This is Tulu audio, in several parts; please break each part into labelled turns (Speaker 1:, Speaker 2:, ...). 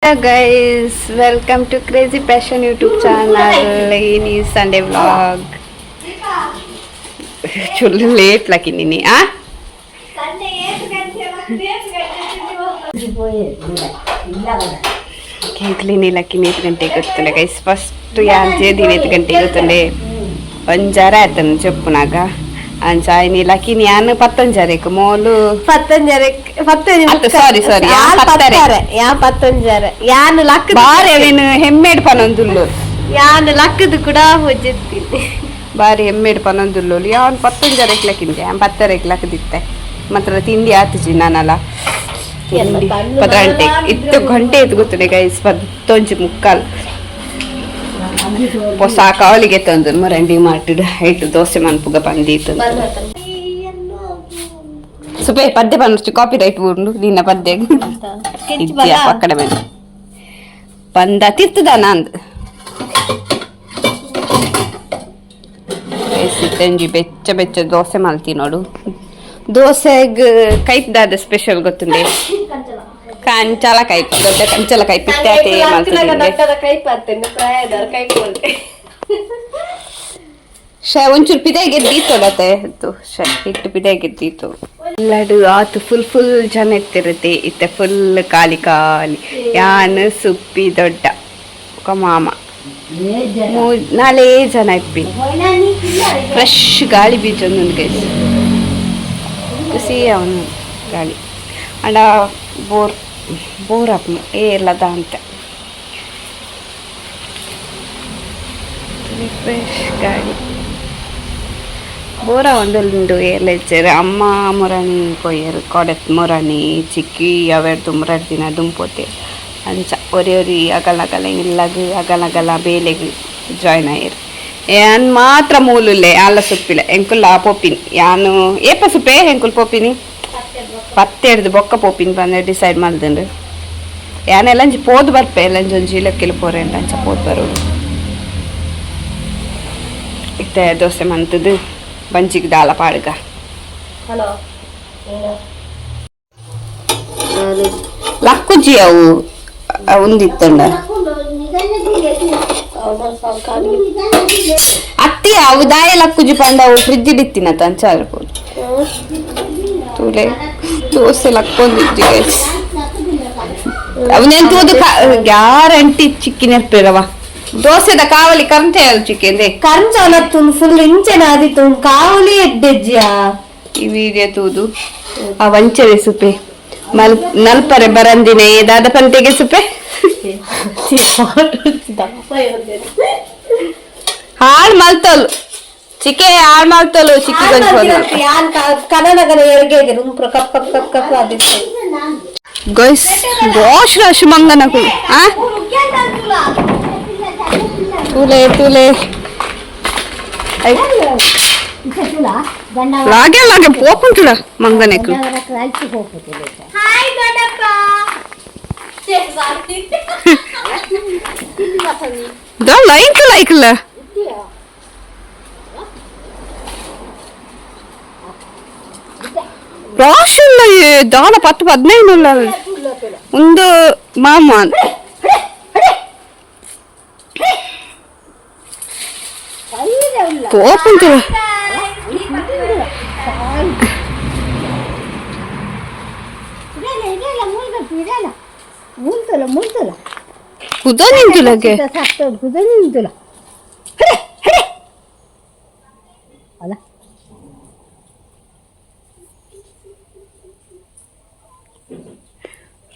Speaker 1: Guys, welcome to Crazy Passion YouTube channel. ಇನಿ Sunday vlog. ಚುಲ್ late ಲಕಿನಿ ಆ ಕೇಕ್ಲಿನಿ ಲಕ್ಕಿನಿ ಏತ್ ಗಂಟೆಗೆ ಗೊತ್ತುಂಡೆ ಗೈಸ್? ಫಸ್ಟ್ ಯಾಂಚೆ ದಿನ ಏತ್ ಗಂಟೆಗೆ ಗೊತ್ತುಂಡೆ? ಒಂಜಾರ ಆಯ್ತನ ಚೆಪ್ಪುನಾಗ ಅಂಚ ಇನಿ ಲಕ್ಕಿನಿ ಯಾನ್ ಪತ್ತೊಂಜಾರೇಕ್ ಮೋಲು.
Speaker 2: ಪತ್ತೊಂಜರೆ ಪತ್ತೊಂಜಿ.
Speaker 1: ಅತ್ತ, sorry, sorry, ಯಾನ್ ಪತ್ತರೆ.
Speaker 2: ಯಾ ಪತ್ತೊಂಜರೆ ಯಾನ್ ಲಕ್.
Speaker 1: ಬಾರಿ ಅವೇನು ಹೆಮ್ಮೆಡ್ ಪನೊಂದುಲ್ಲು.
Speaker 2: ಯಾನ್ ಲಕ್ಕದು ಕೂಡ ಹೊಜ್ಜೆತ್ತೀನಿ.
Speaker 1: ಬಾರಿ ಹೆಮ್ಮೆಡ್ ಪನೊಂದುಲ್ಲು. ಯಾನ್ ಪತ್ತೊಂಜರೆಕ್ ಲಕ್ಕಿಂದೆ, ಯಾನ್ ಪತ್ತರೆಕ್ ಲಕ್ಕದಿತ್ತೆ. ಮಾತ್ರ ತಿಂಡಿ ಆತುಜಿ ನಾನಲ್ಲ. ತಿಂಡಿ ಪದ ಗಂಟೆ ಇತ್ತು, ಗಂಟೆ ಇತ್ತು ಗೊತ್ತುಂಡೆ ಗೈಸ್? ಪತ್ತೊಂಜಿ ಮುಕ್ಕಾಲ್. ಹೊಸ ಕಾವಲಿಗೆ ತಂದು ಮರಂಡಿ ಮಾಡಿಡು ಐಟು ದೋಸೆ ಮನ್ಪುಗ ಬಂದೀತು. ಸುಪೆ ಪದ್ಯ ಪನ್ನುಚ್ಚು, ಕಾಪಿ ರೈಟ್ ಊರ್ನು ನಿನ್ನ ಪದ್ಯ ಇದ್ಯಾ? ಪಕ್ಕಡ ಮೇಲೆ ಬಂದ ತಿರ್ತದ ನಂದು. ಸಿಟ್ಟಂಜಿ ಬೆಚ್ಚ ಬೆಚ್ಚ ದೋಸೆ ಮಲ್ತಿ ನೋಡು. ದೋಸೆಗ್ ಕೈಪ್ದಾದ ಸ್ಪೆಷಲ್ ಗೊತ್ತುಂಡೆ? ಕಂಚಲ ಕೈಪ್, ದೊಡ್ಡ ಕಂಚಲ ಕೈಪ್ ಇತ್ಯಾತೆ ಮಲ್ತದೆ.
Speaker 2: ಕೈ ಪತ್ತೇನೆ ಪ್ರಾಯದವ್ರ ಕೈ ಪೋಲ್ತೆ.
Speaker 1: ಶೇ, ಒಂಚೂರು ಪಿದೆ ಗೆದ್ದೀತೊಡತೆ ಅದು. ಶೇ, ಹಿಟ್ಟು ಪಿದೆ ಗೆದ್ದೀತು. ಎಲ್ಲಡು ಆತು ಫುಲ್ ಫುಲ್ ಜನ ಇತ್ತಿರುತ್ತೆ, ಇತ್ತೆ ಫುಲ್ ಖಾಲಿ ಖಾಲಿ. ಯಾನ್, ಸುಪ್ಪಿ, ದೊಡ್ಡ ಒಕ ಮಾಮ, ನಾಲೇ ಜನ ಇಪ್ಪಿ. ಫ್ರೆಶ್ ಗಾಳಿ ಬೀಜ ಒಂದೊಂದು ಗೈಸ್, ಖುಷಿ ಅವನು ಗಾಳಿ. ಅಂಡ ಬೋರ್ ಬೋರ್ ಆಪ್ನು ಏರ್ಲದ ಅಂತ ಫ್ರೆಶ್ ಗಾಳಿ. ಬೋರ ಒಂದೊಂದು ಏರ್ಲೆಚ್ಚರು. ಅಮ್ಮ ಮುರಣಿ ಕೊಯ್ಯರು, ಕೊಡೆತ್ ಮುರಣಿ ಚಿಕ್ಕಿ ಅವೆರ್ದು ಮುರಡ್ ದಿನ ದುಂಪೋತೆ. ಅಂಚ ಒರಿ ಒರಿ ಅಗಲ ಅಗಲ ಇಲ್ಲಗ್ ಅಗಲ ಅಗಲ ಬೇಲೆಗ್ ಜಾಯ್ನ್ ಆಯೆರ್. ಯಾನ್ ಮಾತ್ರ ಮೂಲುಲ್ಲೆ, ಆಲ ಸುಪ್ಪಿಲ್ಲ. ಎಂಕುಲ್ಲ ಪೋಪಿನಿ ಯಾನು ಏಪ ಸುಪ್ಪೆ? ಎಂಕುಲ್ ಪೋಪಿನಿ ಪತ್ತೆಡ್ದು ಬೊಕ್ಕ ಪೋಪಿನಿ ಬಂದು ಡಿಸೈಡ್ ಮಲ್ದುಂಡು. ಯಾನೆಲ್ಲಂಜಿ ಪೋದು ಬರ್ಪೆ, ಎಲ್ಲಂಜಿ ಒಂಜಿ ಇಲಕ್ಕೆಲ್ಲ ಪೋರೆ ಅಂಚ ಪೋದು ಬರೋಡು. ಇತ್ತೆ ದೋಸೆ ಮಂತದ್ದು ಬಂಜಿಗೆ ದಾಲ ಪಾಡ್ಗ.
Speaker 2: ಹಲೋ.
Speaker 1: ಲಕ್ಕುಜಿ ಅವು ಉಂದಿತ್ತಂಡ ಅತ್ತಿ. ಅವು ದಾಯ ಲಕ್ಕುಜಿ ಪಂಡ ಅವು ಫ್ರಿಜ್ ಇತ್ತಿನ ಅಂಚ ಇರ್ಬೋದು. ತೂಲೆ, ದೋಸೆ ಲಕ್ಕೊಂದಿಜ್ಜಿ ಗೈಸ್. ಅವನೇನ್ ತೂದು ಗ್ಯಾರಂಟಿ ಚಿಕ್ಕಿ ನೆರ್ಪಿರವ. ದೋಸೆದ ಕಾವಲಿ ಕರಂತೆ ಚಿಕ್ಕಿಂದೆ.
Speaker 2: ಕಂಚಲ ಫುಲ್ ಇಂಚೆನ ಆದಿತ್ತು ಕಾವಲಿ ಎಡ್ಡೆಜ್ಜಿಯಾ.
Speaker 1: ಈ ವಿಡಿಯೋ ತೂದು ಆ ವಂಚನೆ ಸುಪೆ ಮಲ್ ನಲ್ಪರೆ ಬರಂದಿನ ಏದಾದ ಪಂತೆಗೆ ಸುಪೆ. ಹಾಳು ಮಲ್ತೋಲು ಚಿಕ್ಕೆ, ಹಾಳು ಮಲ್ತೋಲು ಚಿಕ್ಕಿ ಗೊಂಚು.
Speaker 2: ಯಾನ್ ಕನ್ನಡಗನ ಎರ್ಗೆ cup cup cup cup ಆದಿತ್ತು.
Speaker 1: ಗೈಸ್, ರಾಶ್ ರಾಶ್ ಮಂಗನಕು ಆ ತೂಲೆ ತೂಲೆ. ಲಾಗೆ ಲಾಗೆ ಪೋಪುಂಟುಡ ಮಂಗನೆಕ್ಲು.
Speaker 2: ಹಾಯ್ ದೊಡ್ಡಪ್ಪ.
Speaker 1: The like ಲೈಕ್ಲ ರಾಶ್ ಇಲ್ಲ. ದಾಲ ಪತ್ತು ಪದಿನೈದು ಉಲ್ಲ. ಒಂದು ಮಾಮ ಕೋಪುಂಟು. ಕುದ ನಿಂತುಲಗೆ.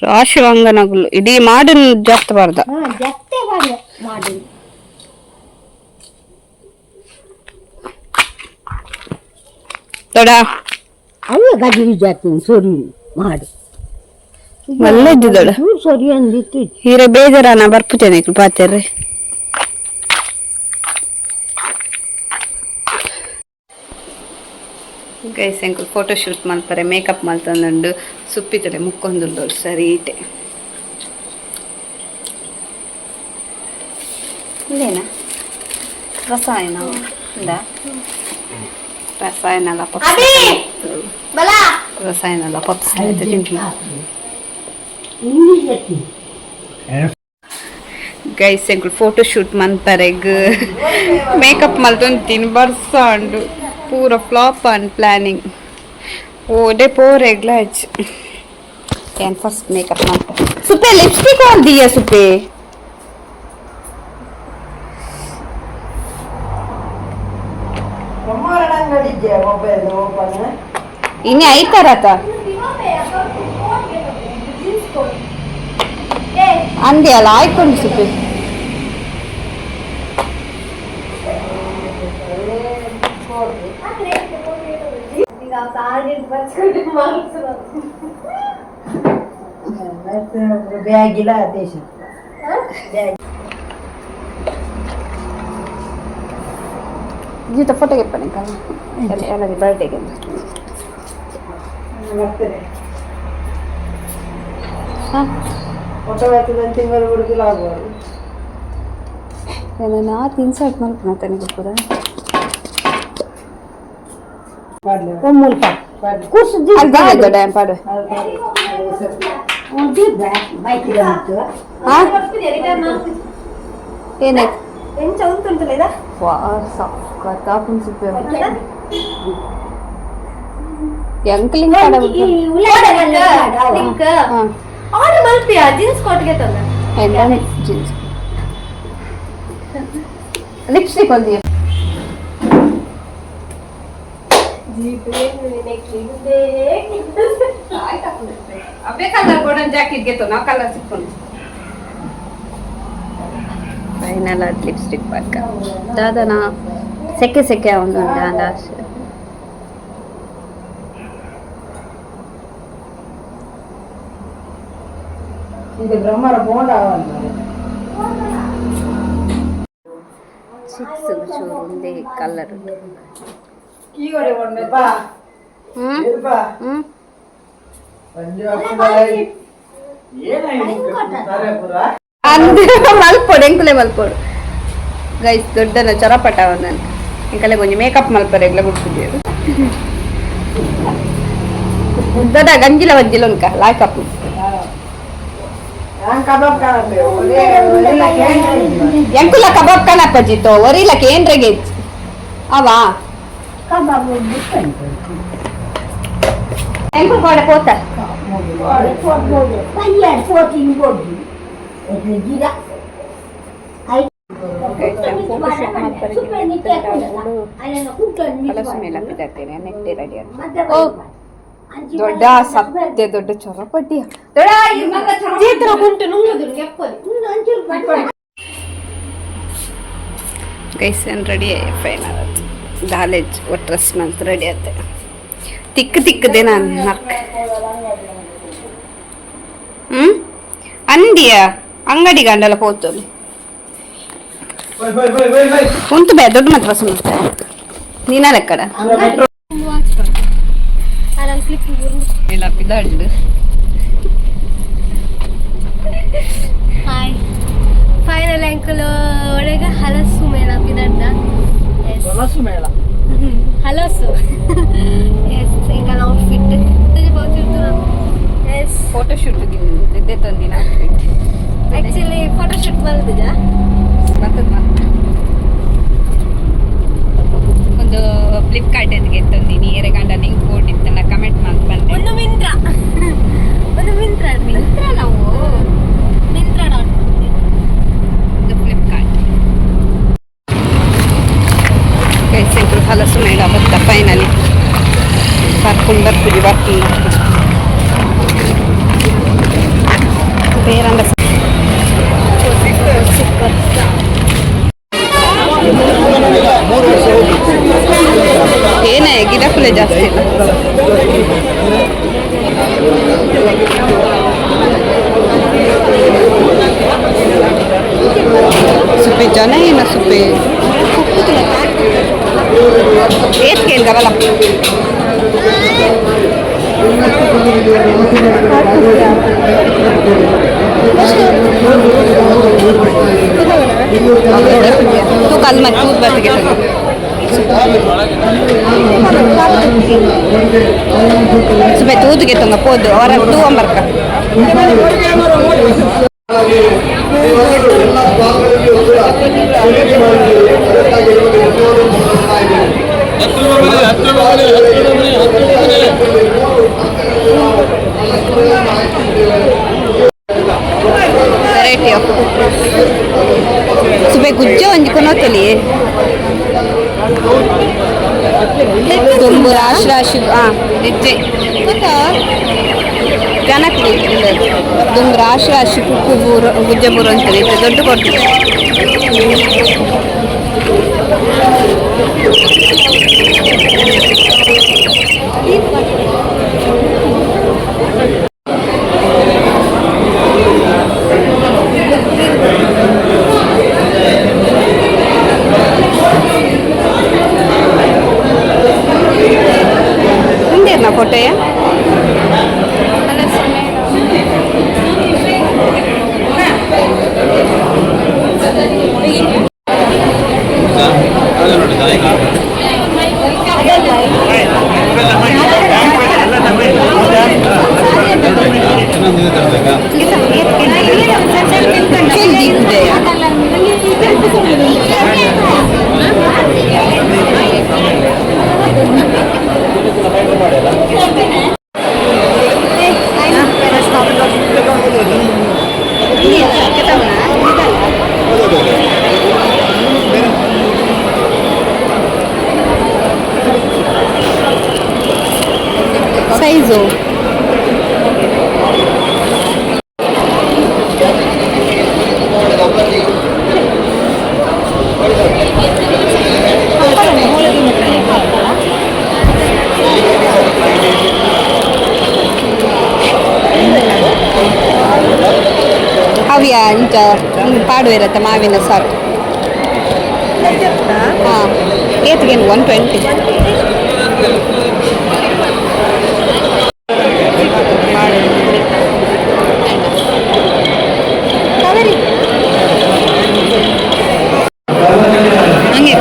Speaker 1: ರಾಶಿ ವಂಗನಗುಲು ಇಡೀ ಮಾಡನ್ ಜಾಸ್ತಿ ಬಾರ್ದ. ದೊಡ.
Speaker 3: ಅವು ಗಜಿರಿ ಜಾತಿ ಸೊರಿ ಮಾಡು.
Speaker 1: ಮಲ್ಲ ದೊಡ.
Speaker 3: ಸೊರಿ ಅಂದಿತ್ತು.
Speaker 1: ಹೀರೆ ಬೇಜಾರನ ಬರ್ಪುತ್ತೇನೆ ಪಾತೆರ್ರೆ. ಗೈಸ್, ಎಂಕುಲು ಫೋಟೋ ಶೂಟ್ ಮಲ್ಪರೆ ಮೇಕಪ್ ಮಲ್ತೊಂದುಂಡು. ಸುಪ್ಪಿತಲೆ ಮುಕ್ಕೊಂದುಂಡು ಸರಿ ಈಟೆ. ಇಲ್ಲೇನಾ ರಸಾಯನ ಇಂದ ರಸಾಯನ ಅಲ್ಲ ಪಪ್ಸ್. ರಸಾಯನ ಅಲ್ಲ ಪಪ್ಸ್. ತಿಂಡಿ.
Speaker 3: ಇಂಗ್ಲೀಷ್.
Speaker 1: Guys ಎಂಕುಲು ಫೋಟೋ ಶೂಟ್ ಮನ್ಪರೆಗ್ ಮೇಕಪ್ ಮಲ್ತೊಂತೀನಿ ಬರ್ಸಾಂಡು ಪೂರ ಫ್ಲಾಪ್ ಆನ್ ಪ್ಲಾನಿಂಗ್ ಓಡೆ ಪೋರೆಗ್ಲ ಹಚ್ಚಿ ಏನ್ ಫಸ್ಟ್ ಮೇಕಪ್ ಮಾಡ್ತೆ. ಸುಪ್ಪೆ ಲಿಪ್ಸ್ಟಿಕ್ ದೀಯ ಸುಪ್ಪೆ. ಇನ್ನೇ ಐತಾರತ ಅಂದೆ ಅಲ್ಲ ಆಯ್ಕೊಂಡು ಸುಪ್ಪೆ.
Speaker 3: ಬ್ಯಾಗಿಲ್ಲ ದೇಶ.
Speaker 1: ಗೀತ ಫೋಟೋ ಎಪ್ಪನೆ ಎಲ್ಲ ಬರ್ಡೇಗೆ.
Speaker 3: ಬರ್ತದೆ.
Speaker 1: ಹಾಂ.
Speaker 3: ಫೋಟೋ ಬರ್ತದೆ ತಿಂಗಳು ಹುಡುಗಲು ಆಗ್ಬೋದು.
Speaker 1: ನಾನು ಇನ್ಸರ್ಟ್ ಮಲ್ಪುನ ತನಗೆ ಪೂರ.
Speaker 3: ಮುಲ್ಪ.
Speaker 1: ಅಲ್ಲಿ ದೊಡ್ಡ ಪಾಡು. ಹಾಂ, ಏನಾಯ್ತು?
Speaker 2: ಎಂಚ ಉಂಟುಂಟಲ್ಲ ಇದ.
Speaker 1: ವಾ, ಸಖತ್ತಾಪುಂಡು ಸುಪ್ಪೆ. ಎಂಕ್ಲಿಂಗ್.
Speaker 2: ಲಿಂಕ್
Speaker 1: ಹಾಂ.
Speaker 2: ಆರ್ಡರ್ ಮಲ್ಪಿಯಾ ಜೀನ್ಸ್ ಕೋಟ್ಗೆ ತಂದ.
Speaker 1: ಜೀನ್ಸ್ ಲಿಪ್ಸ್ಟಿಕ್ ಒಂದು. ಅವೇ ಕಲರ್ ಗೋಡನ್ ಜಾಕೆಟ್ಗೆ ನಾವು ಕಲರ್ ಸಿಕ್ಕೊಂಡು ಫೈನಲ್ ಅದು ಲಿಪ್ಸ್ಟಿಕ್ ಪಾಕ ದಾದನ ಸೆಕೆ ಸೆಕೆ ಒಂದು ದಾದ.
Speaker 3: ಇದು ಬ್ರಹ್ಮರ ಬೋಂಡ.
Speaker 1: ಚಿಕ್ಸ್ ಚೂರು ಒಂದೇ ಕಲರ್.
Speaker 3: ಕೀಗೋಡೆ ಬಾ.
Speaker 1: ಹ್ಮ್ ಹ್ಮ್. ಅಂದ್ ಮಲ್ಪೊಡು, ಎಂಕುಲೆ ಮಲ್ಪೊಡು. ಗೈಸ್, ದೊಡ್ಡನ ಚೊರಪಟ ಒಂದನ್ ಎಂಕಲೆ ಕೊಂಚ ಮೇಕಪ್ ಮಲ್ಪರೆ ಎಗ್ಲ ಗುಡ್ಪುಜೇರು. ದೊಡ್ಡ ಗಂಜಿಲ ಬಂಜಿಲ ಉನ್ಕ ಲಾಯ್ಕಪ್.
Speaker 3: ಕಬಾಬ್ ಕಾಣತ್ತೆ.
Speaker 1: ಎಂಕುಲ ಕಬಾಬ್ ಕಾಣಪ್ಪ ಜಿತೋ ಒರಿಲ ಕೇಂದ್ರಗೆ ಅವಾ ಎಂಕುಲ್ ಕೋಡೆ ಪೋತ. ಫೋಟೋ ಶೂಟ್ ಕಲಸು ಮೇಲೆ ಹಾಕಿದ್ದೇನೆ ನೆಟ್ಟಿ ರೆಡಿ. ಓ ದೊಡ್ಡ ಸತ್ಯ ದೊಡ್ಡ ಚೊರಪಟ್ಟಿ ದೊಡ್ಡ.
Speaker 2: ಚೇತ್ರ ಗುಂಟು ನುಂಗುದು ಎಪ್ಪದು.
Speaker 1: ಗೈಸ್, ಏನು ready final ದಾಲೇಜ್ dress ಮಂತ್ ರೆಡಿ ಆತೆ. ತಿಕ್ಕ ತಿಕ್ಕದೆ ನಾನು ನರ್ಕ್ ಹ್ಮ್ ಅಂದಿಯ ಅಂಗಡಿ ಗಂಡಲ ಪೋತೊಲಿ ಉಂಟು ಬೇ ದೊಡ್ಡ ಮಾತ್ರ ಸುಮ್ಮನೆ ನೀನ ಲೆಕ್ಕಡ.
Speaker 2: ನಾನು ಕ್ಲಿಪ್.
Speaker 1: ಇಲ್ಲ ಪಿದಾಡ್ಲು.
Speaker 2: Hi, final uncle ಒಳಗ ಹಲಸು ಮೇಳ ಪಿದಡ್ದ.
Speaker 3: ಹಲಸು ಮೇಳ.
Speaker 2: ಹಲಸು, S. ಎಂಕಲ್ outfit S.
Speaker 1: Photo shoot ಇದ್ದೇ ತಂದಿನ.
Speaker 2: Actually photo shoot ಮಲ್ದಿದ.
Speaker 1: ಬರ್ತದ ಒಂದು ಫ್ಲಿಪ್ಕಾರ್ಟ್ ಎದ್ಗೆ ತಂದಿನಿ. ಎರೆಗಂಡ ಲಿಂಕ್ ಕೊಟ್ಟಿತ್ತಲ್ಲ, ಕಮೆಂಟ್ ಮಾಡಿ ಬಂದೆ.
Speaker 2: ಒಂದು ಮಿಂತ್ರ, ಒಂದು ಮಿಂತ್ರ.
Speaker 1: ಮಿಂತ್ರ ನಾವು.
Speaker 2: ಮಿಂತ್ರ ಡಾಟ್.
Speaker 1: ಒಂದು ಫ್ಲಿಪ್ಕಾರ್ಟ್. ಸೆಂಟ್ರ್ ಹಲಸು ಮೇಳ ಬತ್ತ ಫೈನಲಿ. ಬರ್ಕೊಂಡು ಬರ್ತೀವಿ, ಬರ್ಕೊಂಡು ಬರ್ತೀವಿ. ಬೇರಂಡ ಸೂಪರ್. ಏನೇ ಗಿಡಕುಲೆ ಜಾಸ್ತಿ ಇಲ್ಲ. ಸುಪ್ಪೆ ಜನ ಏನ ಸುಪ್ಪೆ ಏತ್ ಕೇಳ್ದವಲ್ಲ. ತೂ ಕಲ್ ಮತ್ತೆ ತೂತ್ ಬರ್ತಿಗೆ. ಸುಮ್ಮನೆ ತೂತಿಗೆ ತುಂಗ ಪೋದು ಅವರ ತೂ ಅಂಬರ್ಕ.
Speaker 4: ಎಲ್ಲ ಸ್ಟಾಲ್ಗಳಲ್ಲಿಯೂ ಕೂಡ ಖರೀದಿ ಮಾಡಿದ್ದೀರಿ. ಅದಕ್ಕಾಗಿ ನಿಮಗೆ ಧನ್ಯವಾದವನ್ನು ಸಲ್ಲಿಸ್ತಾ ಇದ್ದೇನೆ.
Speaker 1: ವೆರೈಟಿ ಆಫ್ ಸುಬೆ ಗುಜ್ಜೆ ಒಂಜಿ ಕೊನೊತ್ತಲಿ ದುಂಬು ರಾಶಿ ರಾಶಿ ಹಾಂ ನಿಜ್ಜೆ ಜನಕ್ಕೆ ದುಂಬು ರಾಶಿ ರಾಶಿ ಕುಕ್ಕು ಬೂರು ಗುಜ್ಜೆ ಬೂರು ಅಂತಾರೆ ಇತ್ತೆ ದೊಡ್ಡ ಕೊಡ್ತೀವಿ. ಉಂಡೇರ್ನ ಫೋಟೋಯ? ಸೈಜು. ಅವ್ಯಾ ಇಂಚ ಪಾಡುವಿರತ್ತೆ ಮಾವಿನ ಸಾರು. ಹಾಂ, ಏತ್ಗೆ 120. ಹಂಗೆ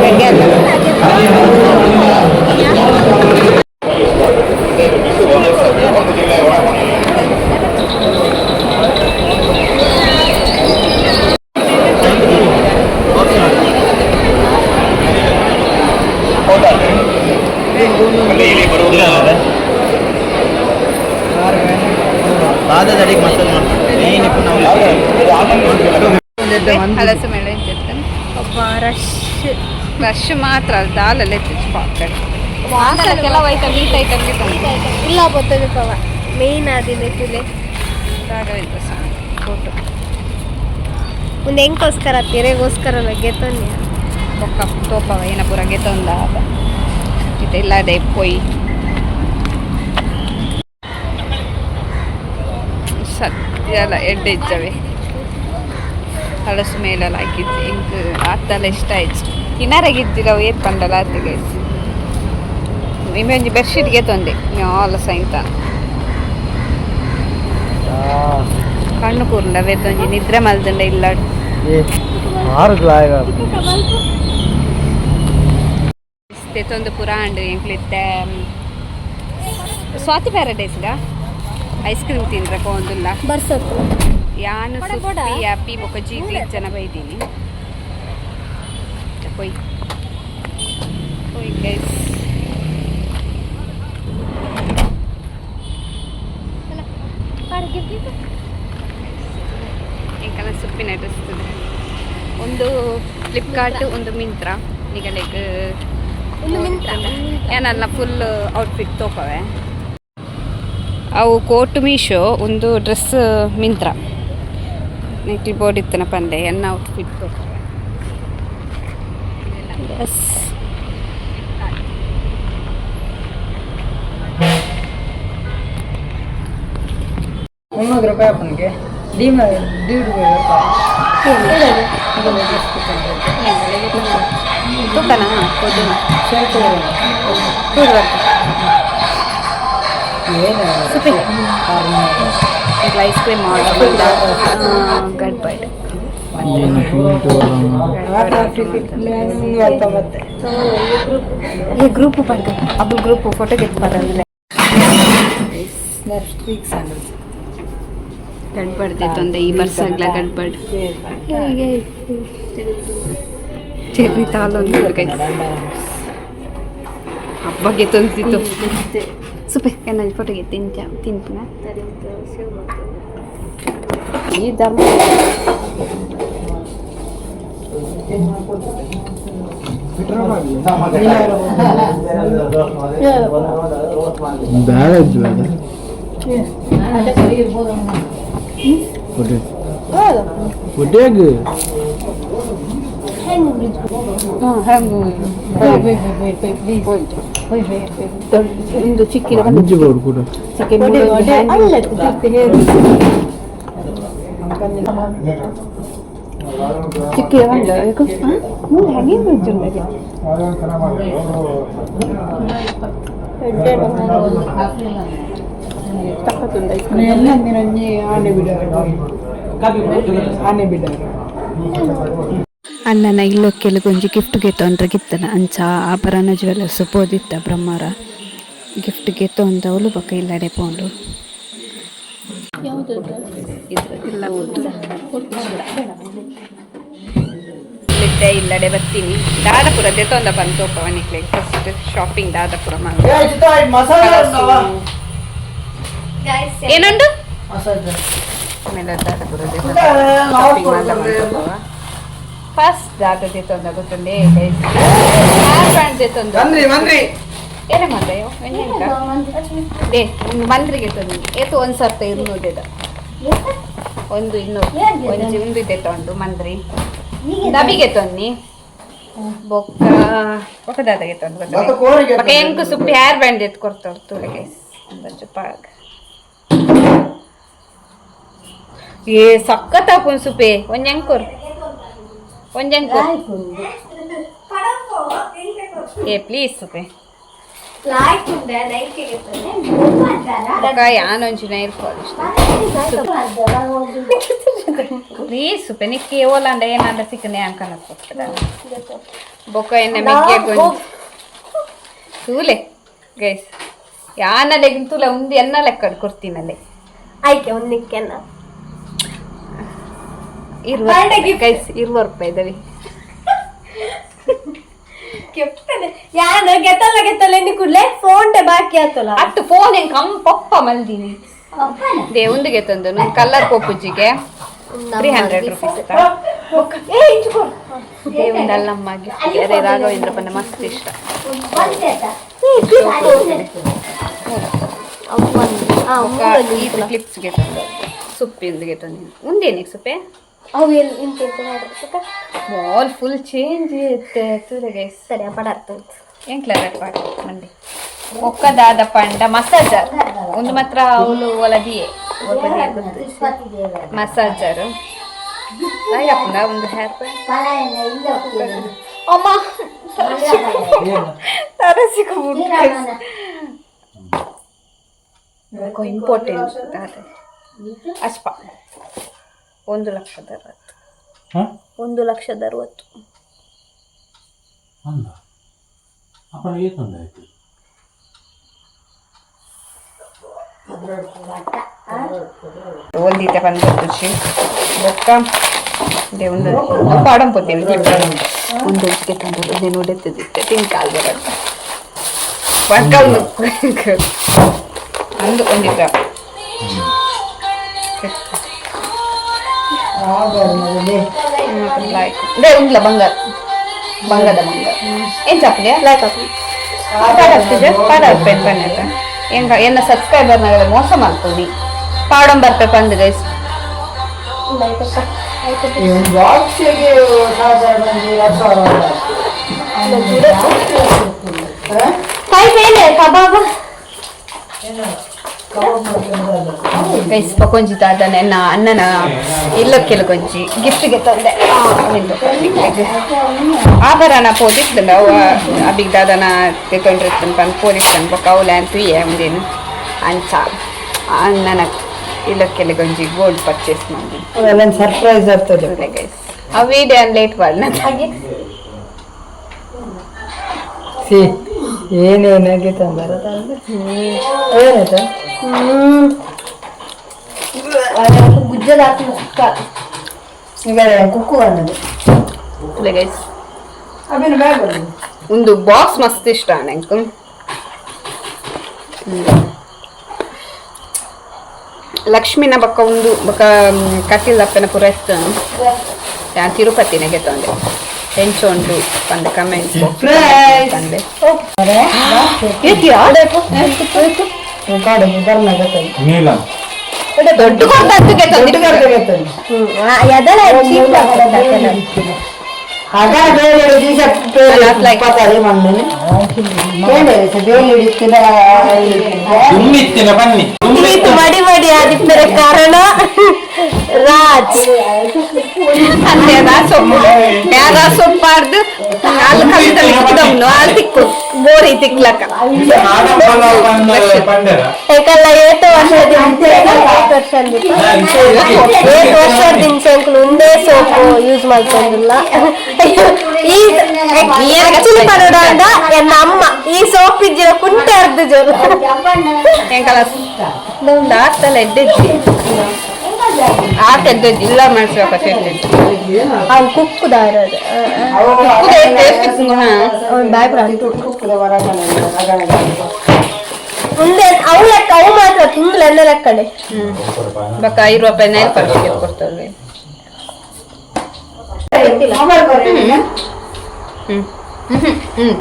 Speaker 1: ಬೆಗ್ಗೆ ಅಲ್ಲ. ಹಲಸು ಮೇಳ చెప్తాను.
Speaker 2: ರಶ್.
Speaker 1: ರಶ್ ಮಾತ್ರ ಅಲ್ಲ, ದಾಲಲ್ಲಿ ಪಾಕಡೆ ಕೆಲವು ಐಟಮ್ ಈಟ್ ಐಟಮ್.
Speaker 2: ಇಲ್ಲ, ಬತ್ತದ ಮೇನ್ ಆದಿನ ತುಲೆ.
Speaker 1: ರಾಘವೇಂದ್ರ ಸ್ವಾಮಿ ಫೋಟೋ.
Speaker 2: ಒಂದು ಹೆಂಗೋಸ್ಕರ ತೆರೆಗೋಸ್ಕರ ಗೆತ್ತೊನ್ನಿ.
Speaker 1: ಬೊಕ್ಕ ತೋಪವ ಏನ ಪೂರ ಗೆತ್ತೊಂದ ಇದೆಲ್ಲ ಅದೇ ಪೊಯ್ ಸತ್ಯ ಅಲ್ಲ, ಎಡ್ಡೆ ಇಜ್ಜವೆ. ಹಲಸು ಮೇಲೆಲ್ಲ ಹಾಕಿದ್ದು ಇಂಕ್ ಆತಲ್ಲ ಇಷ್ಟ ಆಯ್ತು. ತಿನ್ನರಾಗಿದ್ದಿರವು ಏತ್ ಪಂಡಲ ಆತಿಗೆ ಒಂಜಿ ಬೆಡ್ಶೀಟ್ಗೆ ತೊಂದೆ ಮ್ಯಾಲ ಸೈಂತ ಕಣ್ಣು ಕೂರ್ಂಡ ವೇತೊಂಜಿ ನಿದ್ರೆ ಮಲ್ದಂಡ ಇಲ್ಲ. ತೆತ್ತೊಂದು ಪುರಾಂಡ್ ಎಂಕ್ಲಿತ್ತೆ ಸ್ವಾತಿ ಪ್ಯಾರಡೈಸ್ಗ ಐಸ್ ಕ್ರೀಮ್ ತಿಂದ್ರೆ ಪೋಂದುಲ್ಲ.
Speaker 2: ಬರ್ಸತ್ತು.
Speaker 1: ಯಾನು
Speaker 2: ಕೊಡ, ಕೊಡ.
Speaker 1: ಸುಪ್ಪಿ ಅಪ್ಪಿ ಬೊಕ್ಕ ಜೀತಿ ಜನ ಬೈದೀನಿ. ಪೊಯ್ ಪೊಯ್ ಗೈಸ್. ಎಂಕಲ ಸುಪ್ಪಿನ ಡ್ರೆಸ್ ಒಂದು ಫ್ಲಿಪ್ಕಾರ್ಟ್, ಒಂದು ಮಿಂತ್ರ ನಿಗಲೆಗ್.
Speaker 2: ಒಂದು ಮಿಂತ್ರ.
Speaker 1: ಏನಲ್ಲ, ಫುಲ್ ಔಟ್ಫಿಟ್ ತೋಪವೆ ಅವು. ಕೋಟ್ ಮೀಶೋ, ಒಂದು ಡ್ರೆಸ್ ಮಿಂತ್ರ. ನೆಕ್ಲಿ ಬೋರ್ಡ್ ಇತ್ತನ ಪಂಡೆ ಎನ್ನ ಔಟ್ಫಿಟ್ ತೋಪವೆ.
Speaker 2: ಎಸ್.
Speaker 3: 300 ರೂಪಾಯಿ ಅಪ್ಪನಿಗೆ ಡಿ 1.5 ರೂಪಾಯಿ.
Speaker 1: ತೂಕನ
Speaker 2: ಸುಪ್ಪಿ.
Speaker 1: ಈಗ ice cream order ಗಡ್ಬಡ್.
Speaker 3: ಮತ್ತೆ
Speaker 1: ಈ ಗ್ರೂಪ್ ಪಡ್ಕ ಅಬ್ಬು ಗ್ರೂಪ್ ಫೋಟೋ ಗೆತ್ತು ಬರೋದಿಲ್ಲ.
Speaker 5: Next week sandals.
Speaker 1: ಗಡ್ಬಡ್ದೆ ತೊಂದೆ ಈ ಬರ್ಸಾಗ್ಲ ಗಡ್ಬಡ್. Cherry ತಾಲೊಂದು guys. ಹಬ್ಬಕ್ಕೆ ತೊಂದಿತ್ತು ಸುಪೆ ಏನಾದ್ರು ಫೋಟೋಗೆ ತಿಂತ ತಿಂತನ.
Speaker 5: ಈ ಧರ್ಮ.
Speaker 4: ಬೇಡ ಇದ್ದು ಬೇಡ. ಹೊಟ್ಟೆ ಹೊಟ್ಟೆಗೆ.
Speaker 1: ಒಂದು ಚಿಕ್ಕಿನ
Speaker 4: ಅಂಜು ಬೋರ್ಡ್ ಕೂಡ.
Speaker 2: ಅಲ್ಲ.
Speaker 1: ಚಿಕ್ಕಿ ಹ್ಯಾಂಗಿಂಗ್ ಬ್ರಿಡ್ಜ್. ಅಣ್ಣನ ಇಲ್ಲೊಕ್ಕೆಲುಗೊಂಜಿ ಗಿಫ್ಟ್ ಗೆತ್ತೊಂಡ್ರೆ ಗಿತ್ತನ ಅಂಚ ಆಭರಣ ಜ್ಯುವೆಲ್ಲರ್ಸ್ ಪೋದಿತ್ತ ಬ್ರಹ್ಮಾರ ಗಿಫ್ಟ್ ಗೆತ್ತೊಂದವಳು ಬೊಕ ಇಲ್ಲಡೆ ಪೋಂಡು. ಇಲ್ಲ ಇಲ್ಲಡೆ ಇಲ್ಲಡೆ ಬರ್ತೀನಿ. ದಾದಪುರ ದೆತ್ತೊಂದ ಬಂತೋಪ ನಿಕ್ಲೆ ಫಸ್ಟ್ ಶಾಪಿಂಗ್ ದಾದಪುರ ಮಾಡ ಏನುಂಡು ಆಮೇಲೆ ದಾದಪುರ ಶಾಪಿಂಗ್ ಮಾಡ. ಫಸ್ಟ್ ದಾದ ದೆತ್ತೊಂದ ಗೊತ್ತುಂಡೆ ಹೇರ್ ಬ್ಯಾಂಡ್ ದೆತ್ತೊಂದು.
Speaker 4: ಬಂದ್ರಿ ಬಂದ್ರಿ.
Speaker 1: ಏನೇ ಮಾತಾಯೋ they ಒಂದು ಮಂತ್ರಿಗೆ ತಂದು ಏತು ಒಂದು ಸರ್ತ 200. ಒಂದು 200 ಒಂಜಿ ಒಂದು ಇದೆ ತೊಂಡು ಮಂದ್ರಿ ದಬಿಗೆ ತೊನ್ನಿ ಬೊಕ್ಕ ಬೊಕ್ಕ ದಾದಾಗೆ ತೊಂದು.
Speaker 4: ಮತ್ತೆ ಕೋರಿಗೆ.
Speaker 1: ಬೊಕ್ಕ ಎಂಕು ಸುಪ್ಪಿ ಹೇರ್ ಬ್ಯಾಂಡ್ ಎತ್ತು ಕೊಡ್ತಾರೆ ತೂಲೆ ಗೈಸ್ ಒಂದೊಂದು ಪಾಗ್. ಏ ಸಖತ್ ಹಾಕೊಂಡು ಸುಪ್ಪೆ ಒಂಜ್ ಎಂಕೋರ್ ಒಂಜ್ ಎಂಕೋರ್. ಏ ಪ್ಲೀಸ್ ಸುಪ್ಪೆ. ಬೊಕ್ಕ ಯಾನೊಂಜಿ ನೈಲ್ ಪಾಲಿಶ್. Please ಸುಪ್ಪೆ ನಿಕ್ಕಿ ಓಲಾಂಡ ಏನಾಂಡ ಸಿಕ್ಕನೆ ಅಂಕನ ಕೊಡ್ತದ. ಬೊಕ್ಕ ಎನ್ನ ಮೆಕ್ಕೆ ತೂಲೆ ಗೈಸ್ ಯಾನ ಲೆಗ್ ತೂಲೆ ಉಂದು ಎನ್ನ ಲೆಕ್ಕಡ್ ಕೊಡ್ತೀನಲ್ಲೇ.
Speaker 2: ಆಯ್ಕೆ ಒಂದು ನಿಕ್ಕೆನ.
Speaker 1: ಇರುವ ಗೈಸ್ 20 ರೂಪಾಯಿ ಇದ್ದಾವೆ.
Speaker 2: ಯಾನು ಗೆತ್ತಲ್ಲ ಗೆತ್ತಲ್ಲ ಎನ್ನಿ ಕೂಡ್ಲೆ ಫೋನ್ ಬಾಕಿ ಆತಲ್ಲ.
Speaker 1: ಅಟ್ಟು ಫೋನ್ ಹೆಂಗ್ ಕಮ್ ಪಪ್ಪ ಮಲ್ದಿನಿ they ಉಂದುಗೆ ತಂದು ನನ್ನ ಕಲ್ಲರ್ ಪೋಪುಜ್ಜಿಗೆ 300 ರುಪೀಸ್. They ಉಂದಲ್ಲಮ್ಮ ಗಿಫ್ಟ್. ಅರೆ ರಾಘವೇಂದ್ರ ಪಂಡ ಮಸ್ತ್ ಇಷ್ಟ. ಕ್ಲಿಪ್ಸ್ಗೆ ತಂದು ಸುಪ್ಪಿಂದಿಗೆ ತಂದು ಉಂದೇನೆ ಸುಪ್ಪೆ.
Speaker 2: ಅವು ಎಲ್ಲಿ ಇಂತ ಇಂತ ಮಾಡ್ಬೇಕು.
Speaker 1: Ball full change ಇತ್ತೆ ತೂಲೆ ಗೈಸ್.
Speaker 2: ಸರಿ ಪಡಾರ್ಥ.
Speaker 1: ಎಂಕ್ಲರ ಪಾಡ ಮಂಡಿ ಒಕ್ಕದಾದ ಪಂಡ ಮಸಾಜರ್ ಒಂದು ಮಾತ್ರ ಅವಳು ಒಲದಿಯೇ ಒಲದಿಯೇ ಗೊತ್ತು ಮಸಾಜರ್ ಅಯ್ಯಪ್ಪನ ಒಂದು ಹೇರ್ ಬ್ಯಾಂಡ್. ಅಮ್ಮ ತರಸಿಕ ಇಂಪಾರ್ಟೆಂಟ್ ಅಶ್ಪ 1,60,000. 1,60,000.
Speaker 6: ಅಂದ ಅಪ್ಪಣ ಏತೊಂದು ಆಯ್ತು.
Speaker 1: ಒಂದಿತ್ತೆ ಬಂದು ಖುಷಿ ಬೊಕ್ಕ they ಒಂದು ಪಾಡಂ ಪೋತೀನಿ ಒಂದು ಉಚ್ಚಿಗೆ ತಂದು ನೀನು ಉಡೆತ್ತಿದ್ದೆ ತಿಂಕಾಲ್ ಬರತ್ತ ಬಡ್ಕಲ್ ಅಂದು ಒಂದಿತ್ತ. They ಉಂಡ್ಲ ಬಂಗಾರ ಬಂಗಾರದ ಬಂಗಾರ ಏನ್ ಚಾಪುಗೆ ಲೈಕ್ ಪಾಡ ಪೆನ್ ಪನ್ನೆತ್ತ ಎಂಗ ಎನ್ನ ಸಬ್ಸ್ಕ್ರೈಬರ್ ನಗಲ ಮೋಸ ಮಾಡ್ತೀವಿ ಪಾಡಂ ಬರ್ಪೆ ಪಂದ್ ಗೈಸ್.
Speaker 5: ಬಾಕ್ಸಿಗೆ ಸಾಧಾರಣ ಒಂದು 2000.
Speaker 2: ಕೈ ಮೇಲೆ ಕಬಾಬ್.
Speaker 1: ಗೈಸ್ ಪಕೊಂಜಿ ದಾದನ ಎನ್ನ ಅಣ್ಣನ ಇಲ್ಲಕ್ಕೆಲ್ಲ ಕೊಂಚಿ ಗಿಫ್ಟ್ಗೆ ತಂದೆ ನಿಂದು ಆಭರಣ ಪೋದಿತ್ತಂಡ ಅವ ಅಬಿಗ್ ದಾದನ ತೆಗೊಂಡಿರ್ತನ್ ಪಂದ್ ಪೋದಿತ್ತನ್ ಬೊಕ್ಕ ಅವ್ಲೆ ಅಂತ ಉಂದೇನು ಅಂಚ ಅಣ್ಣನ ಇಲ್ಲಕ್ಕೆಲ್ಲ ಗೊಂಜಿ ಗೋಲ್ಡ್ ಪರ್ಚೇಸ್ ಮಾಡಿ.
Speaker 5: ಅವೆಲ್ಲ ಸರ್ಪ್ರೈಸ್ ಆಗ್ತದೆ.
Speaker 1: ಗೈಸ್ ಆ ವಿಡಿಯೋ ಲೇಟ್ ಮಾಡಿ.
Speaker 5: ಸಿ. ಏನೇನಾಗಿ ತಂದಾರ ಏನಾಯ್ತು
Speaker 2: ಗುಜ್ಜದ ಹಾಕಿ ಮುಕ್ಕ
Speaker 5: ಈಗ ಕುಕ್ಕು ಬಂದದ್ದು
Speaker 1: ಗೈಸ್
Speaker 5: ಅವೇನು ಬ್ಯಾಗ್
Speaker 1: ಒಂದು ಬಾಕ್ಸ್ ಮಸ್ತ್ ಇಷ್ಟ ನಂಗೆ. ಲಕ್ಷ್ಮಿನ ಬಕ್ಕ ಒಂದು ಬಕ್ಕ ಕಟೀಲ್ ಅಪ್ಪನ ಪೂರ ಇತ್ತು ಯಾನ್ ತಿರುಪತಿನಾಗೆ ತಂದೆ ಹೆಂಚು ಉಂಟು ಪಂದೆ ಕಮೆಂಟ್ಸ್ ತಂದೆ.
Speaker 5: ಕಾಡು ಬರ್ನಾಗತ್ತಲ್ಲ.
Speaker 6: ನೀಲಂ.
Speaker 1: ದೊಡ್ಡ ಕೊಡ್ತಂತಕ್ಕೆ ತಂದೆ.
Speaker 2: ಎದಲ
Speaker 5: ಆಗ ಬೇರೆ ದಿವಸ ಮಣ್ಣು ಬೇರೆ ಹಿಡಿತಿಲ್ಲ.
Speaker 6: ದುಮ್ಮಿತ್ತಿನ ಬನ್ನಿ.
Speaker 2: ಈತು ಮಡಿ ಮಡಿ ಆದಿಪ್ಪರ ಕಾರಣ ರಾಜ್.
Speaker 1: ಅಂದೆ ಸೊಪ್ಪು ಯಾರ ಸೊಪ್ಪಾರ್ದು ಅಲ್ಲಿ ಕಲ್ಲದಲ್ಲಿ ಕುದಮ್ನು ಅಲ್ಲಿ ತಿಕ್ಕು ಬೋರಿ ತಿಕ್ಲಕ್ಕ.
Speaker 6: ಪಂಡರ.
Speaker 2: ಏಕಲ್ಲ ಏತ ವರ್ಷದ ಏತ್ ವರ್ಷದಿಂದ ಅಂಕಲ್ ಒಂದೇ ಸೋಪು ಯೂಸ್ ಮಾಡ್ಕೊಂಡಿಲ್ಲ. ಈ ಆಕ್ಚುಲಿ ಪಡೋಡ ಅಂದ ಎನ್ನ ಅಮ್ಮ ಈ ಸೋಪ್ ಇಜ್ಜಿರ ಕುಂಟೆ ಅರ್ಧ ಜೋರು.
Speaker 1: ಎಂಕಲ ಆತಲ್ಲ ಎದ್ದೆಜ್ಜಿ ಆತ ಎದ್ದೆಜ್ಜಿ ಇಲ್ಲ ಮಾಡಿಸುವ ಎದ್ದೆಜ್ಜಿ.
Speaker 2: ಅವ್ನು ಕುಕ್ಕುದ ಇರೋದು.
Speaker 1: ಟೇಸ್ಟ್.
Speaker 2: ಅವ್ನು ಬಾಯ್ ಮುಂದೆ ಅವು ಲೆಕ್ಕ ಅವು ಮಾತ್ರ ತಿಂಗಳು ಎಣ್ಣೆ ಲೆಕ್ಕಡೆ.
Speaker 1: ಬಕ್ಕ 5 ರೂಪಾಯಿ ನೈಲ್ ಪರ್ಫೆಕ್ಟ್ ಕೊಡ್ತದೆ. ಹ್ಮ್ ಹ್ಮ್ ಹ್ಮ್.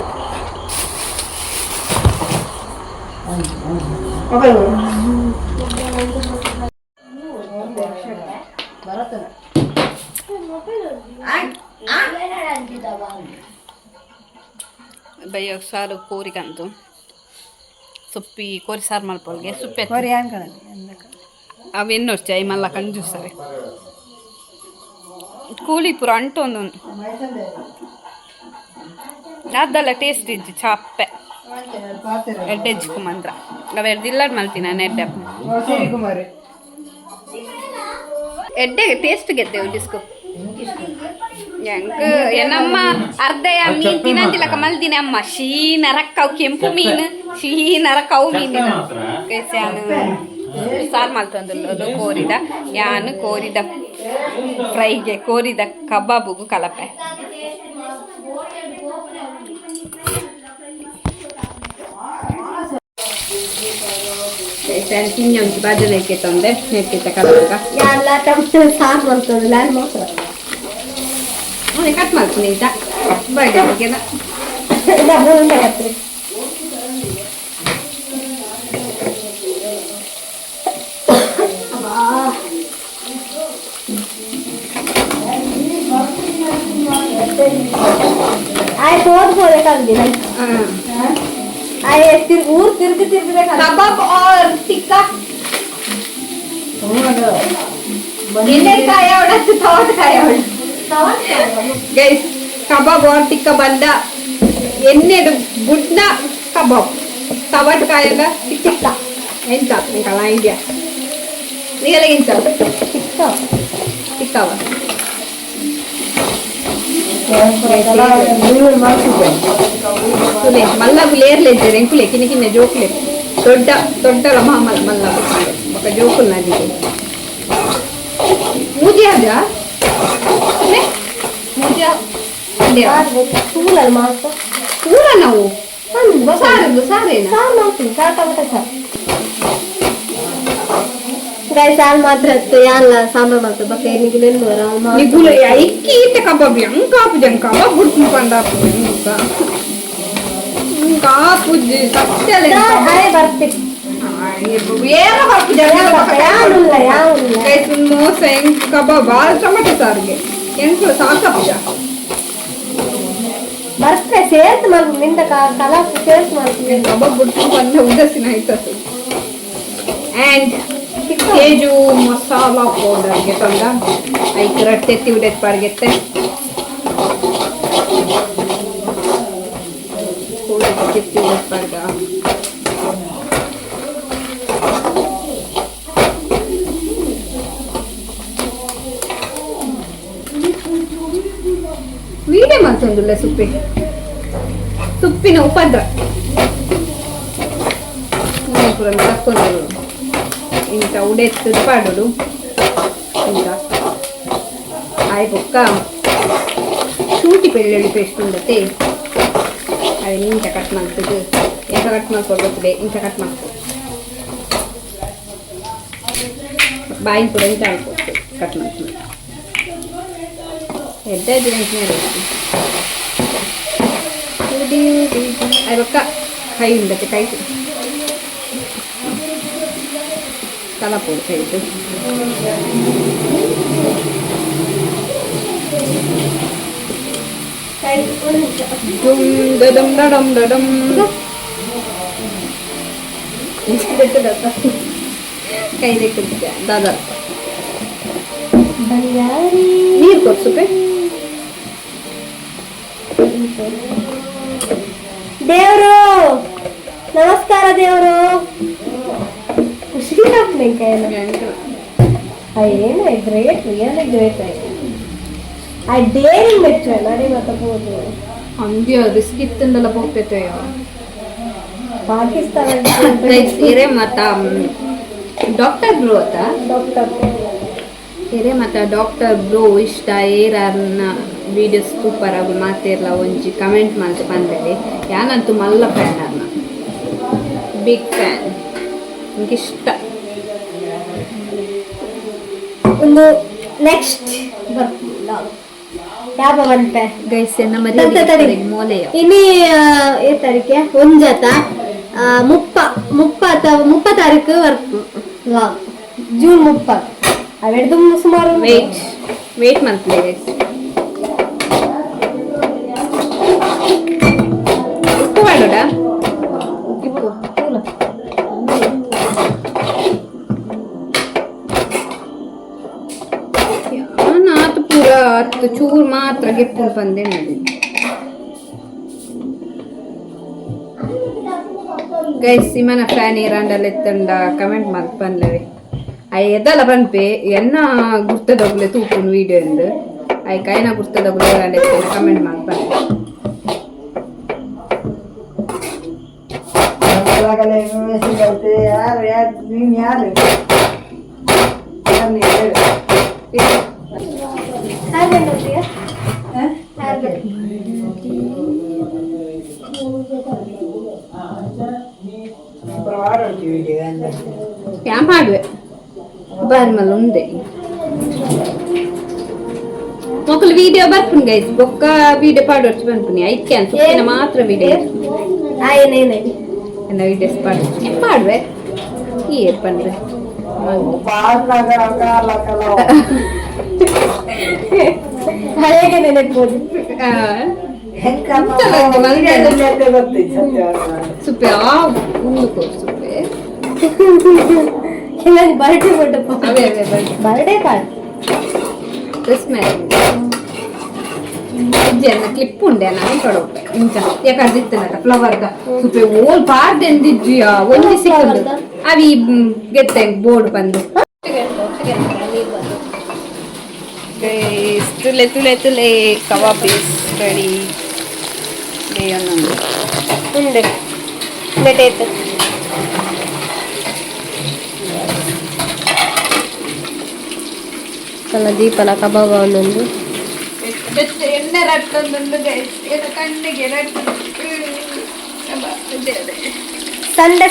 Speaker 1: ಬಯ್ಯ ಸಾರು ಕೋರಿಗಂತು ಸುಪ್ಪಿ ಕೋರಿ ಸಾರು ಮಲ್ಪೊಲ್ಗೆ ಸುಪ್ಪೆ ಅವೆನ್ನೊರ್ಚಿ I ಮಲ್ಲ ಕಂಜೂಸವೆ ಕೂಲಿ ಪೂರ ಅಂಟೊಂದು ಅದೆಲ್ಲ ಟೇಸ್ಟ್ ಇಜ್ಜಿ ಚಾಪ್ಪೆ ಎಡ್ಡೆಜ್ಜು ಕುಮಂದ್ರ ಅವೆರಡು ಇಲ್ಲಡ್ ಮಲ್ತೀನಿ ನಾನು ಎಡ್ಡೆ.
Speaker 5: ಕುಮಾರಿ.
Speaker 1: ಎಡ್ಡೆ ಟೇಸ್ಟ್ ಗೆದ್ದೆವು ಡಿಸ್ಕೋ ಎಂಕ್ ಏನಮ್ಮ ಅರ್ಧಯ ಮೀನ್ ತಿನ್ನಂದಿಲ್ಲಕ ಮಲ್ದಿನ ಅಮ್ಮ ಶೀ ನರಕ್ಕವು ಕೆಂಪು ಮೀನು ಶೀ ನರಕ್ಕವು ಮೀನು ಯಾನು ಸಾರು ಮಲ್ತೊಂದುಲ್ಲದು ಕೋರಿದ ಯಾನು ಕೋರಿದ ಫ್ರೈಗೆ ಕೋರಿದ ಕಬಾಬುಗು ಕಲಪೆ. ತಿಂಜೊಂಜಿ ಬಾಜುನಕ್ಕೆ ತಂದೆ ನೆಕ್ಕಿತ್ತ ಕಲಪುಗ.
Speaker 2: ಎಲ್ಲ ಟೊಮೆಟೊ ಸಾರು ಮಾಡ್ತದೆ ನಾನು ಮಾತ್ರ.
Speaker 1: ಕಟ್ ಮಾಡ್ತೀನಿ ಈಗ ಬಾಯ್.
Speaker 2: ಹತ್ರ ಆಯ್ತು ಓದ್ಬೋದಕ್ಕಾಗಲಿ. ಆಯ್ ತಿರ್ಗ ಊರ್ ತಿರ್ಗಿ ತಿರ್ಗಬೇಕಾಗ
Speaker 1: ಕಬಾಬ್ ಆರ್ ಟಿಕ್ಕಾ ಎಣ್ಣೆಕಾಯಿ ಅವಡತ್ತು ತವಟಕಾಯಿ ಅವಡ ಗೈಸ್ ಕಬಾಬ್ ಆರ್ ಟಿಕ್ಕಾ ಬಂದ ಎಣ್ಣೆಡು ಬುಡ್ನ ಕಬಾಬ್ ತವಟಕಾಯಲ್ಲ ಟಿಕ್ಕ ಎಂತ ಎಂಕಲ್ಲ ಐಡಿಯಾ ನೀವೆಲ್ಲ ಎಂತ ಟಿಕ್ಕಾ ಟಿಕ್ಕಾವ. ತುಲೆ ಮಲ್ಲಗು ಲೇರ್ಲೆ ಇದ್ದಾರೆ ಎಂಕುಲೆ ಕಿನ್ನ ಕಿನ್ನ ಜೋಕುಲೆ ದೊಡ್ಡ ದೊಡ್ಡಲ ಮಾಮಲ್ಲ ಮಲ್ಲ ಬೊಕ ಜೋಕುಲ್ ನದಿಗೆ ಮೂಜಿ ಅದ ಮೂಜಿ
Speaker 2: ತೂಲಲ್ಲಿ ಮಾತ್ರ.
Speaker 1: ಪೂರ ನಾವು ಸಾರದು ಸಾರೇನ.
Speaker 2: ಸಾರು ಮಾಡ್ತೀನಿ, ಸಾರು ಟೊಮೆಟೊ ಸಾರು. ಗಾಯ್ಸ್ ಸಾರು ಮಾತ್ರ ಇತ್ತು ಯಾಲ್ಲ ಸಾಂಬಾರ್ ಮಾಡ್ತಾರೆ ಬಕ್ಕ ಏನಿಗೆ.
Speaker 1: ನಿಗುಲು ಐಕ್ಕಿ ಈತ ಕಬಾಬ್ ಹೆಂಗ್ ಕಾಪುಜಿ ಹಂಗ್ ಕಬಾಬ್ ಹುಡ್ಕು ಪಂಡ ಕಾಪುಜಿ ಸತ್ಯ.
Speaker 2: ಅದೇ ಬರ್ತೀನಿ.
Speaker 1: ಏನ ಬರ್ಪುಜಿ.
Speaker 2: ಯಾವಿಲ್ಲ ಯಾವಿಲ್ಲ.
Speaker 1: ಗೈಸ್ ಮೋಸ ಹೆಂಗ್ ಕಬಾಬ್ ಆ ಟೊಮೆಟೊ ಸಾರಿಗೆ ಎಂಕುಲು ಸಾಕಪ್ಪುಜ.
Speaker 2: ಬರ್ತೆ ಸೇರ್ತು ಮಾಡ್ತೀನಿ ನಿಂದ ಕಲಾ ಸೇರ್ತು ಮಾಡ್ತೀನಿ.
Speaker 1: ಕಬಾಬ್ ಬಿಡ್ತು ಬಂದ ಉದಾಸೀನ ಆಯ್ತು. ಆ್ಯಂಡ್ ತೇಜು ಮಸಾಲ ಪೌಡರ್ಗೆ ತಂದ ಐಕ್ ರಟ್ಟೆ ತಿವಿಡೆತ್ ಪಾರ್ಗೆತ್ತೆ ತೆತ್ತಿ ಉಡೆತ್ ಪಾರ್ಗ. ವೀಡೆ ಮಲ್ತೊಂದುಲ್ಲ ಸುಪ್ಪಿ ಸುಪ್ಪಿನ ಉಪದ್ರ. ಪೂರ ತಕ್ಕೊಂಡು ಇಂಚ ಉಡೆತ್ತು ಪಾಡೋಡು. ಇಂಚ ಆಯ್ ಬೊಕ್ಕ ಶುಂಠಿ ಬೆಳ್ಳುಳ್ಳಿ ಪೇಸ್ಟ್ ಉಂಡತೆ, ಅವೆ ಇಂಚ ಕಟ್ ಮಾಡ್ತದೆ. ಎಂಚ ಕಟ್ ಮಾಡ್ಕೊಳ್ಬೇಕು? ಇಂಚ ಕಟ್ ಮಾಡ್ಕೊ, ಬಾಯಿನ ಕೂಡ ಇಂಚ ಹಾಕೊಟ್ಟು ಕಟ್ ಮಾಡ್ತೀನಿ. ಎಡ್ಡೆ ಇದ್ದೀನಿ. ಆಯ್ ಬೊಕ್ಕ ಕೈ ಉಂಡತೆ, ಕೈ ಕಲಪೋಡು ಕೈದು. ಡುಮ್ ಡಡಮ್ ಡಡಮ್ ಡಡಮ್. ಕೈ ಕುಡಿತ ದಾದಾ.
Speaker 2: ಬಂಗಾರಿ.
Speaker 1: ನೀರು ಕೊಡ್ಸುಪೆ.
Speaker 2: ದೇವರು, ನಮಸ್ಕಾರ ದೇವರು. ಖುಷಿ ಆಗ್ತದೆ. ಏನು great, really great. ಆ ಡೇರಿಂಗ್ ಮೆಚ್ಚು ನಡಿ ಮತ್ತೆ ಹೋದು.
Speaker 1: ಅಂದ್ಯ ರಿಸ್ಕ್ ಇತ್ತಂದಲ್ಲ ಪೋಗ್ತೈತೆ.
Speaker 2: ಪಾಕಿಸ್ತಾನ.
Speaker 1: ಎರೆ ಮತ್ತ ಡಾಕ್ಟರ್ ಬ್ರೋ ಅತ್ತ?
Speaker 2: ಡಾಕ್ಟರ್.
Speaker 1: ಎರೆ ಮತ್ತ ಡಾಕ್ಟರ್ ಬ್ರೋ ಇಷ್ಟ? ಏರನ್ನ ವಿಡಿಯೋಸ್ ಸೂಪರ್ ಆಗಿ ಮಾತೇರ್ಲ ಒಂಜಿ ಕಮೆಂಟ್ ಮಲ್ತೆ ಪಂದರೆ. ಯಾನಂತೂ ಮಲ್ಲ ಫ್ಯಾನ್ ಅರ್ನ, ಬಿಗ್ ಫ್ಯಾನ್, ನಿಂಗೆ ಇಷ್ಟ.
Speaker 2: ಒಂದು ನೆಕ್ಸ್ಟ್ ಬರ್ತಿಲ್ಲ ಯಾವ ಬಂತೆ?
Speaker 1: ಗೈಸ್, ಎನ್ನ
Speaker 2: ತಡಿ, ತಡಿ.
Speaker 1: ಮರಿ ಮೋಲೆಯ.
Speaker 2: ಇನಿ ಏ ತಾರೀಕೆ? ಒಂಜಾತ 30, 30 ಅಥವಾ 30 ತಾರೀಕು ವರ್ಕ್, ಜೂನ್ 30. ಅವೆಡ್ದು ಸುಮಾರು ಉಂಟು.
Speaker 1: Wait wait monthly guys. ಉಪ್ಪು ಮಾಡೋಣ. ಉಪ್ಪು. ಆತು ಪೂರ ಹತ್ತು ಚೂರು ಮಾತ್ರ ಗೆಪ್ಪು ಬಂದೆ ನೋಡಿ ಗೈಸ್. ಇಮನ ಫ್ಯಾನ್ ಇರಾಂಡಲ್ ಎತ್ತಂಡ ಕಮೆಂಟ್ ಮಲ್ತ್ ಪನ್ಲವೆ. I ಎದ್ದಲ ಪನ್ಪೆ, ಎನ್ನ ಗುರ್ತದಗುಲೆ ತೂಪುನು ವಿಡಿಯೋ ಎಂದು. I ಕೈನ ಗುರ್ತದಗುಲೆ ಇರಾಂಡ ಎತ್ತಂಡ ಕಮೆಂಟ್ ಮಲ್ತ್ ಪನ್ಲೆ.
Speaker 5: ಯಾರು ಯಾರು ನೀನು? ಯಾರು ಯಾರು ನೀನು ಹೇಳು.
Speaker 2: ಯಾರ್ ಬಂದವ್ರಿಯ? ಯಾರ್ ಬಂದ್ರು?
Speaker 1: ಯಾ ಮಾಡುವೆ ಬಾರಿ ಮಲ್ಲ ಉಂದೆ. ಮೊಕಲು ವಿಡಿಯೋ ಬರ್ಪುನ್ ಗೈಸ್. ಬೊಕ್ಕ ವಿಡಿಯೋ ಪಾಡೊರ್ಚು ಬನ್ಪುನಿ ಐಕೆ ಅನ್ಸುತ್ತೆ ಮಾತ್ರ ವಿಡಿಯೋ.
Speaker 2: ಏನೇನು?
Speaker 1: ಎನ್ನ ವಿಡಿಯೋಸ್ ಪಾಡು ಏನ್ ಮಾಡುವೆ ಈ ಏರ್ ಪನ್ರೆ.
Speaker 5: ಪಾಟ್ನಾಗ ಕಾಲ ಕಲ.
Speaker 2: ಹೇಗೆ ನೆನಪೋದು?
Speaker 5: ಗೊತ್ತಿತ್ತು ಸತ್ಯ.
Speaker 1: ಸುಪ್ಪೆ ಆ ಉಂಡು ಕೊರು ಸುಪ್ಪೆ.
Speaker 2: ಇಲ್ಲ, ಬರ್ಡೇ ಕೊಟ್ಟಪ್ಪ.
Speaker 1: ಅವೇ ಅವೇ ಬರ್ರಿ.
Speaker 2: Birthday card.
Speaker 1: Dress ಮೇಲೆ ಇಜ್ಜೆನ್ನ ಕ್ಲಿಪ್ ಉಂಡೆ ನಾನು ಕೊಡೋಕೆ ಇಂಚ ಯಾಕಂದ್ರೆ ಫ್ಲವರ್ದ ಸುಪ್ಪೆ ಓಲ್ ಪಾರ್ದೆಂದಿಜ್ಜಿಯ ಒಂಜಿ ಸಿಕ್ಕುಂಡು ಅವಿ ಗೆತ್ತೆ ಬೋರ್ಡ್ ಬಂದು. ತುಲೆ ತುಲೆ ತುಲೆ, ಕಬಾಬ್ is ready.
Speaker 2: ಉಂಡೆ ನೆಟೇತು. ಅಲ್ಲ ದೀಪನ ಕಬಾಬ್ ಒಂದೊಂದು.
Speaker 1: ಎಣ್ಣೆ ರಟ್ಟೊಂದುಂಡು ಗೈಸ್, ಕಣ್ಣಿಗೆ ರಟ್ಟು.
Speaker 2: ಸಂಡೆ.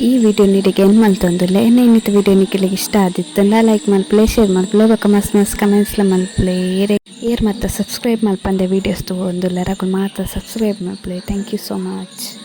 Speaker 1: ಈ ವಿಡಿಯೋ ನಿರಿಗೆ ಏನು ಮಲ್ತೊಂದುಲ್ಲೆ. ಎನ್ನ ಇನ್ನಿತ ವಿಡಿಯೋ ನಿಕ್ಲೆಗ್ ಇಷ್ಟ ಆದಿತ್ತಂಡ ಲೈಕ್ ಮಲ್ಪುಲೆ, ಶೇರ್ ಮಲ್ಪುಲೆ, ಬೊಕ್ಕ ಮಸ್ತ್ ಮಸ್ತ್ ಕಮೆಂಟ್ಸ್ಲ ಮಲ್ಪುಲೆ. ಏರ್ ಏರ್ ಮಾತ ಸಬ್ಸ್ಕ್ರೈಬ್ ಮಲ್ಪಂದೆ ವೀಡಿಯೋಸ್ ತೂವೊಂದುಲ್ಲೆರ್, ಅಕುಲು ಮಾತ ಸಬ್ಸ್ಕ್ರೈಬ್ ಮಲ್ಪುಲೆ. Thank you so much.